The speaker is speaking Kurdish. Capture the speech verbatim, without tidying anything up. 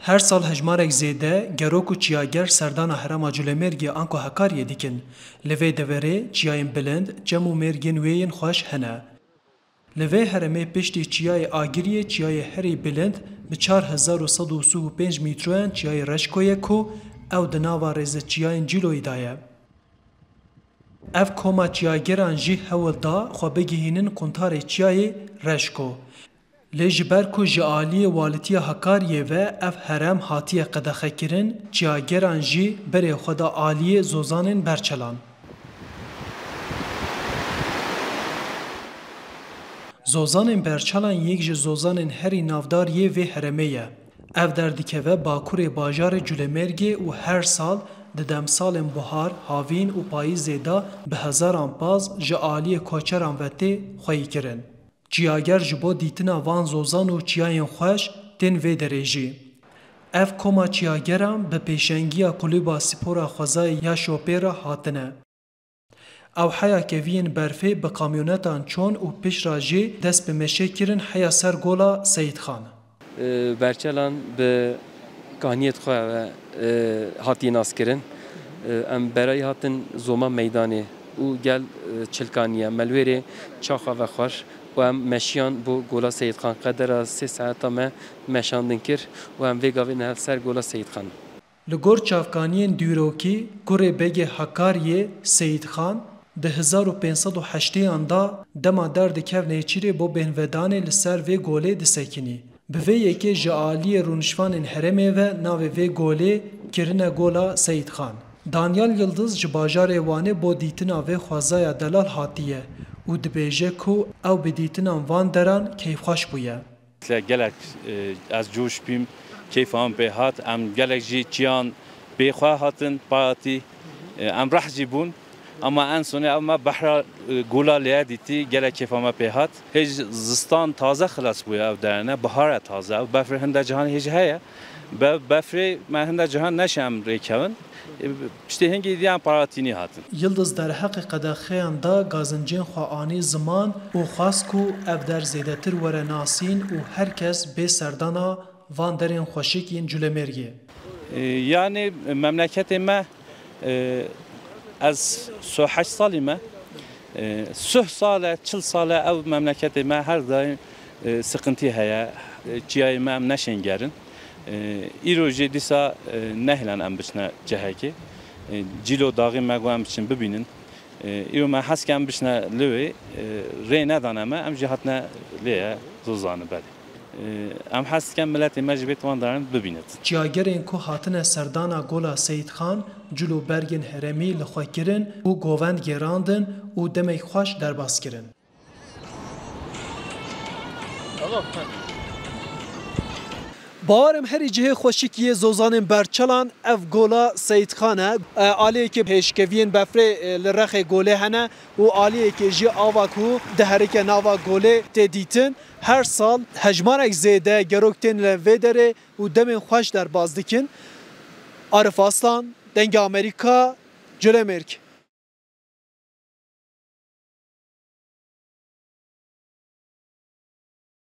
Her sal hejmarek zêde gerok û çiyager serdana herêma Culemêrgê anku Hekariyê dikin. Li vê deverê çiyayên bilind, çem û mêrgên wê yên xweş hene. Li vê herêmê piştî çiyayê Agiriyê çiyayê herî bilind bi çar hezar û sed û sî û pênc mîtroyan çiyayê Reşko ye ku ew di nava rêzeçiyayên Cîloyê de ye. Ev koma çiyageran jî hewl da xwe bigihînin quntarê çiyayê Reşko. Lê ji ber ku ji aliyê Walitiya Hakariyê ve ev herem hatiye qedexekirin, çiyageran jî berê xwe da aliyê zozanên Berçelan. Zozanên Berçelan yek ji zozanên herî navdar yê vê heremê ye. Ev derdikeve bakurê bajarê Culemêrgê û her sal di demsalên buhar, havîn û payîzê de bi hezaran paz ji aliyê koçeran ve tê xweyîkirin. Çiyager ji bo dîtina van zozan û çiyayên xweş tên vê derê jî. Ev koma çiyageran bi pêşengiya Kulüba Spora Xwezayê ya Şopê re hatine. Ew heya keviyên berfê bi kamyonetan çon û pişra jî dest bi meşê kirin heya ser gola Seyîdxan. Berçelan bi kaniyêt xwe ve, e, hatiye naskirin. E, em berayî hatin Zoma Meydanê û gel, e, çilkaniye. Me li wêrê ça xwe vexwar û em meşiyan bo gola Seyîdxan. Qedera sê saeta me meşandin kir û em vê gavê ne hev ser gola Seyîdxan. Li gor çavkaniyên dîrokî, kurê Begê Hakariyê Seyîdxan di hezar û pênc sed û heştêyan de dema derdikev nêçîrê bo bêhnvedanê li ser vê golê disekinî. Bi vê yekê ji aliyê rûnişvanên herêmê ve navê vê golê kirine Gola Seyîdxan. Danyal Yildiz ji bajarê Wanê bo dîtina vê xwezaya delal hatiye û dibêje ku ew bi dîtinan van deran keyfxweş bûye. Gelek, e, ez coş bîm, keyfa min pê hat. Em gelek jî çiyan bê xwe hatin payatî. E, em reh jî bûn. Ama en sonê ev me behra, e, gola lê dîtî, gelek keyfa me pê hat. Hêj zistan taze xilas bûye ev derene, bihar e taze. Ev befrê hinde cihan hêj heye. Be-, befrê me hinde cihan neşe em rêkevin. E, piştê hingî diyan paratînî hatin. Yildiz derheqê qedexeyan da gazincên xwe anî ziman û xwest ku ev der zêdetir were nasîn û her kes bê serdana van derên xweşik yên Culemêrgê. E, yanî memleketê me, e, ez sih û heşt salî me. E, sih sal e, çil sal e ew memleketê me her daim, e, siqintî heye. E, çiyayê me em neşên gerin. E, îro jî dîsa, e, nehêlan em biçine cihekê. E, Cîlo daxî me got em biçin bibînin. E, îro me hez ke em biçine li wê, e, rê nedane me, em jî hatine lê ye, zozanî belê. E, em hez dikin miletê me jî bê wan daran bibînit. Çiyagerên ku hatine serdana Gola Seyîdxan, cil û bergên herêmî li xwe kirin û govend gêrandin û demek xweş derbas kirin. Bawerim herî cihê xweşik yê zozanên Berçelan ev gola Seyîdxan e. E, aliyekê hêşkeviyên befrê, e, li rexê golê hene û aliyekê jî ava ku diherike nava golê tê dîtin. Her sal hejmarek zêde gerok tên li vê derê û demên xweş derbas dikin. Arif Aslan, Dengê Amerîka, Culemêrg.